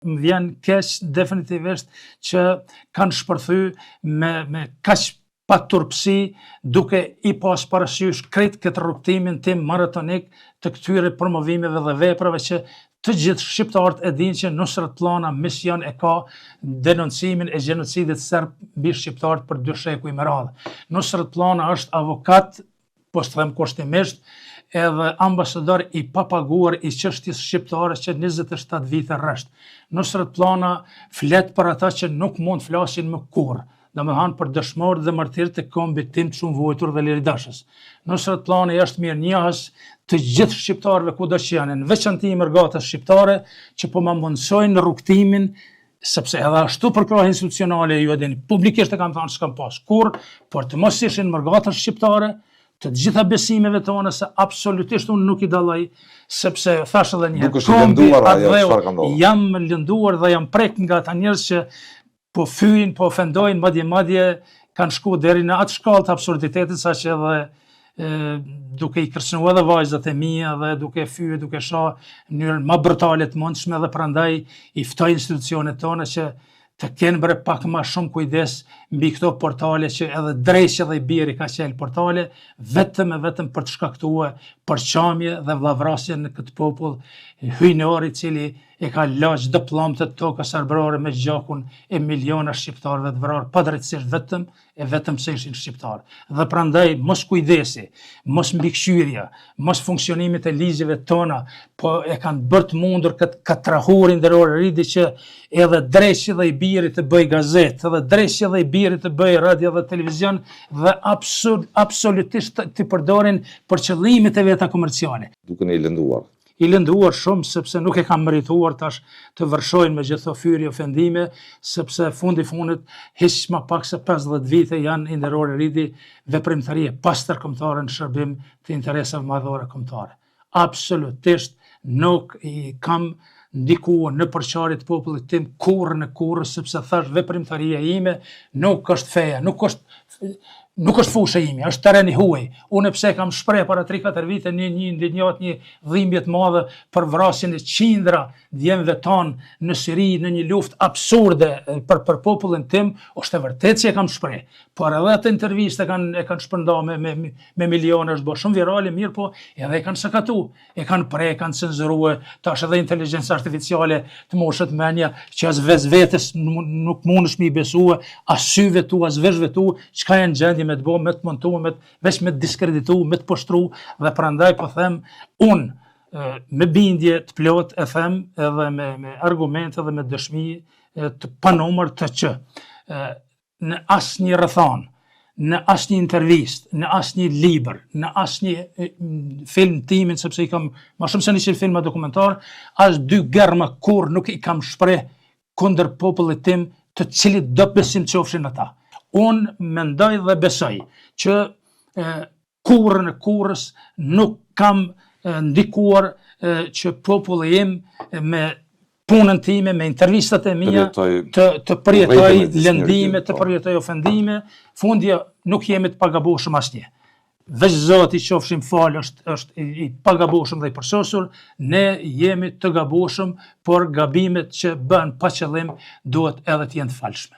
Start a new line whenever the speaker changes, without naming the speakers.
Më vjen keq definitivisht që kanë shpërthy me, me kaq paturpësi duke i pas parasysh krejt këtë rrugëtimin tim maratonik të këtyre promovimeve dhe veprave që të gjithë shqiptarët e dinë që Nusret Pllana mision e ka denoncimin e gjenocidit serb mbi shqiptarët për dy shekuj me radhë. Nusret Pllana është avokat po s'të them kushtimisht, edhe ambasador i papaguar i çështjes shqiptare që 27 vite rresht. Nusret Pllana flet për ata që nuk mund të flasin më kurrë, domethënë për dëshmorët dhe martirët e kombit tim të shumëvuajtur dhe liridashës. Nusret Pllana është mirënjohës të gjithë shqiptarëve kudo që janë, në veçanti mërgatës shqiptare që po ma mundësojnë rrugëtimin sepse edhe ashtu përkrahje institucionale ju e dini, publikisht e kam thënë s'kam pas kurrë, por të mos ishin mërgatën shqiptare, të gjitha besimeve tona se absolutisht unë nuk i dalloj, sepse thash edhe një
herë, kombi atdheu,
jam lënduar dhe jam prek nga ata njerëz që po fyjnë, po ofendojnë, madje madje kanë shku deri në atë shkallë të absurditetit saqë edhe duke i kërcënu edhe vajzat e mia dhe duke fye, duke sha në mënyrën ma brutale të mundshme dhe prandaj i ftoj institucionet tona që të kenë bre pak ma shumë kujdes mbi këto portale që edhe dreqi edhe i biri ka qelë portale, vetëm e vetëm për të shkaktue përçamje dhe vllavrasje në këtë popull hyjnor i cili e ka la çdo pllamë të tokës arbërore me gjakun e miliona shqiptarëve të vrarë padrejtësisht vetëm e vetëm se ishin shqiptarë. Dhe prandaj moskujdesi, mosmbikëqyrja, mosfunksionimit e ligjeve tona, po e kanë bërë të mundur këtë katrahurë i nderuar Ridi që edhe dreqi dhe i biri të bëjë gazetë, edhe dreqi dhe i biri të bëjë radio dhe televizion dhe absol, absolutisht t'i përdorin për qëllimet e veta komerciale.
Duke i lënduar.
I lënduar shumë sepse nuk e kam merituar tash të vërshojnë me gjithë fyerje ofendime, sepse fundi fundit hiç ma pak se 50 vite janë i nderuar Ridi veprimtari e pastër kombëtare në shërbim të interesave madhore kombëtare. Absolutisht nuk i kam ndikuar në përçarje të popullit tim kurrën e kurrës, sepse thash veprimtaria ime nuk është feja, nuk është nuk është fushë ime, është terren i huaj. Unë pse kam shpreh para 3-4 vite një një indinjatë, një dhimbje të madhe për vrasjen e qindra djemve tanë në Siri në një luftë absurde për për popullin tim, është e vërtetë që e kam shpreh. Por edhe atë intervistë e kanë e kanë shpërnda me me me miliona, është bërë shumë virale, mirë po edhe e kanë sakatu e kanë pre, e kanë cenzurue, tash edhe inteligjenca artificiale të moshet menja, që as vetvetes nuk mundesh me i besue, as syve tu, as veshve tu, çka janë gjendje me të bo, me të montu, me të, veç me të diskreditu, me të poshtru, dhe prandaj po them, unë, me bindje të plotë e them edhe me, me argumente dhe me dëshmi të panumërta që në asnjë rrethanë, në asnjë intervistë, në asnjë libër, në asnjë film timin, sepse i kam ma shumë se 100 filma dokumentar, as dy germa kurrë nuk i kam shpreh kundër popullit tim të cilit do besim qofshin ata. Unë mendoj dhe besoj që e, kurrën e kurrës nuk kam ndikuar që populli im me punën time, me intervistat e mia, të, të përjetoj lëndime, të po. përjetoj ofendime, fundja nuk jemi të pagabueshëm asnjë. Veç Zoti qofshim falë është, është i, i pagabueshëm dhe i përsosur, ne jemi të gabueshëm, por gabimet që bëhen pa qëllim duhet edhe të jenë të falshme.